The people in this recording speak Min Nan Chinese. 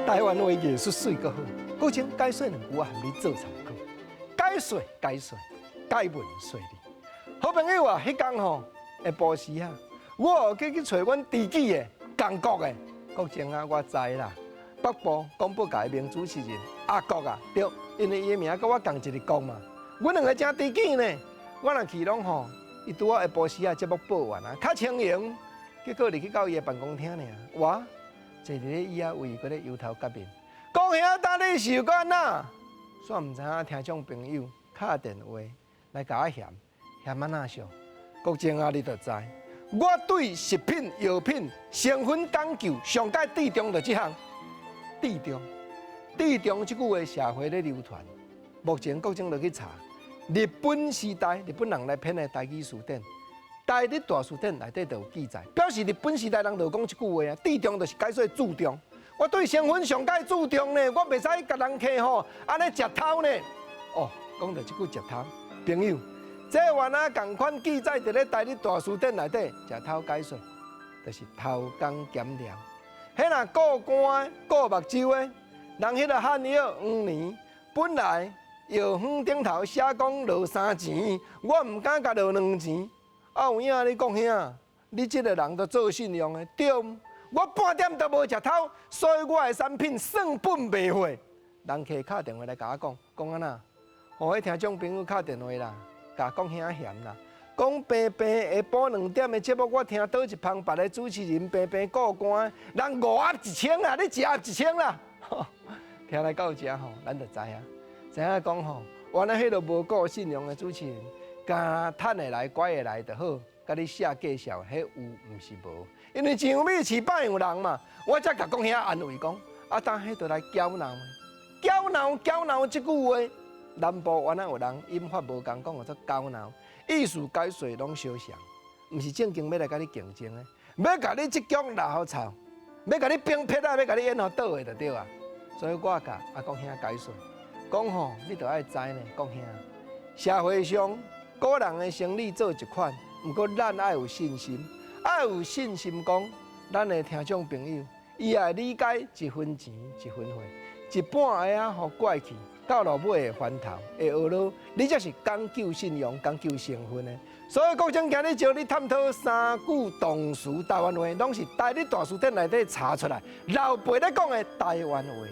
台灣話藝術媠閣好。國情解說兩句，我含你做參考。解說解說，解文說理。好朋友啊，彼工吼下晡時啊，我去揣阮知己的仝國的國情啊，我知啦。北部廣播界名主持人阿國啊，對，因為伊的名佮我仝一個國嘛。阮兩個誠知己呢。我若去攏吼，伊拄仔下晡時啊節目播完啊，較輕盈。結果入去到伊的辦公廳爾，我坐佇咧椅仔位，閣咧油頭革面，講兄當你是閣按怎？煞毋知影聽眾朋友敲電話來共我嫌嫌按怎想？國政啊，你就知，我對食品藥品成分講究上蓋注重就這項，注重注重這句話社會咧流傳。目前國政落去查，日本時代日本人來編的台語辭典，台日大辭典內底就有記載，表示日本時代人就講這句話啊，注重就是解說注重。我對成分上蓋注重呢，我袂使共人客吼按呢食頭呢。哦，講著這句食頭，朋友，這原來仝款記載佇咧台日大辭典內底，食頭解說，就是偷工減料。彼若顧肝顧目睭的，人彼个漢藥黃連，本來藥方頂頭寫講落三錢，我毋敢共落兩錢。啊有影你講兄，你這个人都做信用的，對毋？我半點都無食頭，所以我的產品算本袂貨。人客敲電話來共我講，講按怎？予彼聽眾朋友敲電話啦，共講兄嫌啦，講平平下晡2點的節目，我聽佗一芳別个主持人平平顧肝，人五盒一千啦，你一盒一千啦。聽來到遮吼，咱就知影，知影講吼，原來彼个無顧信用的主持人，敢趁會來拐會來就好，共你寫介紹，彼有毋是無？因為一樣米飼百樣人嘛，我才共講兄安慰講，啊，當彼就來攪鬧，攪鬧攪鬧這句話，南部原來有人音發無仝講叫做攪鬧，意思解說攏相像，毋是正經欲來共你競爭的，欲共你這局鬧予臭，欲共你崩撇啊，欲共你演予倒的就對啊。所以我共阿國兄解說，講吼，你著愛知呢，國兄，社會上個人的生理做一款，毋過咱愛有信心。愛有信心講，咱的聽眾朋友，伊會理解一分錢一分貨，一半下仔予拐去，到落尾會翻頭，會學囉，你才是講究信用、講究成分的。所以國政今日招你探討三句動詞台灣話，攏是台日大辭典內底查出來，老輩咧講的台灣話。